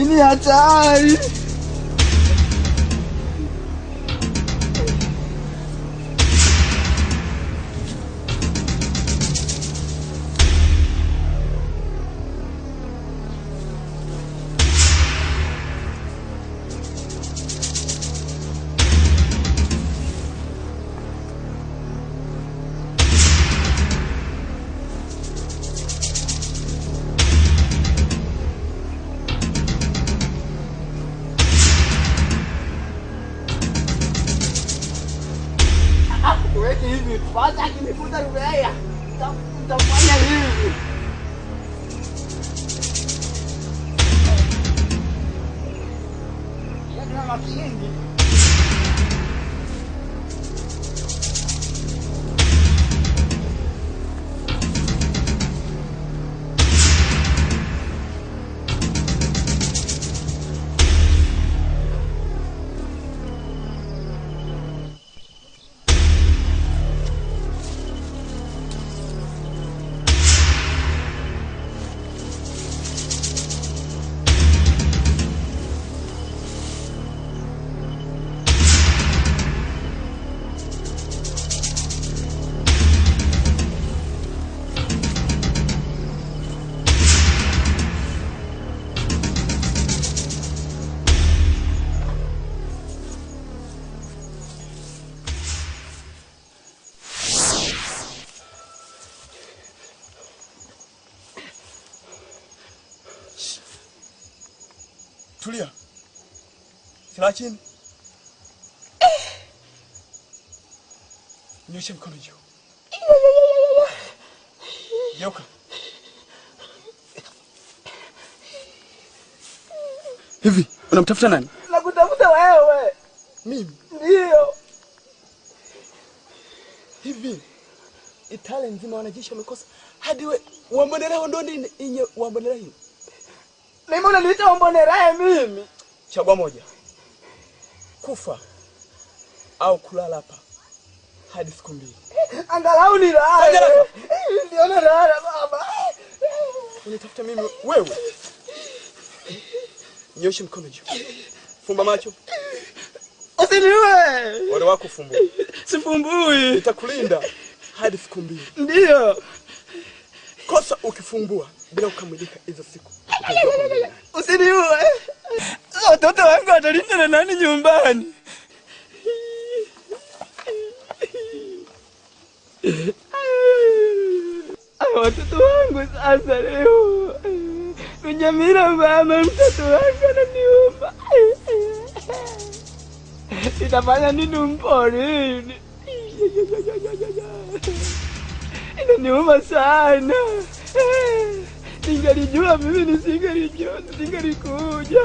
Ni hatari. Weke hivi. Kwanza akinifuta rubaya. Nitafanya hivi. Yana makingi. Tulia. Silaha chini. Nyosha mkono juu. Geuka. Hivi unamtafuta nani? Nakutafuta wewe. Mimi? Ndio. Hivi Italia nzima wanajeshi wamekosa hadi we Wamboneraho ndo nini inye Wamboneraho hiyo? Mimi unaniita Wambonerahe mimi? Chagua moja, kufa au kulala hapa hadi siku mbili. Angalau nilale. Nione lala baba. Unitafuta mimi wewe? Nyosha mkono juu. Fumba macho. Usiniue. Ole wako fumbua. Sifumbui. Nitakulinda hadi siku mbili. Ndio. Kosa ukifumbua bila kukamilika hizo siku. Usiniue. Watoto wangu watalinda na nani nyumbani? Watoto wangu sasa leo Kunyamira mama, mtoto wangu ananiuma. Nitafanya nini mporini? Inaniuma sana. Ningalijua mimi nisingalijua, nisingalikuja.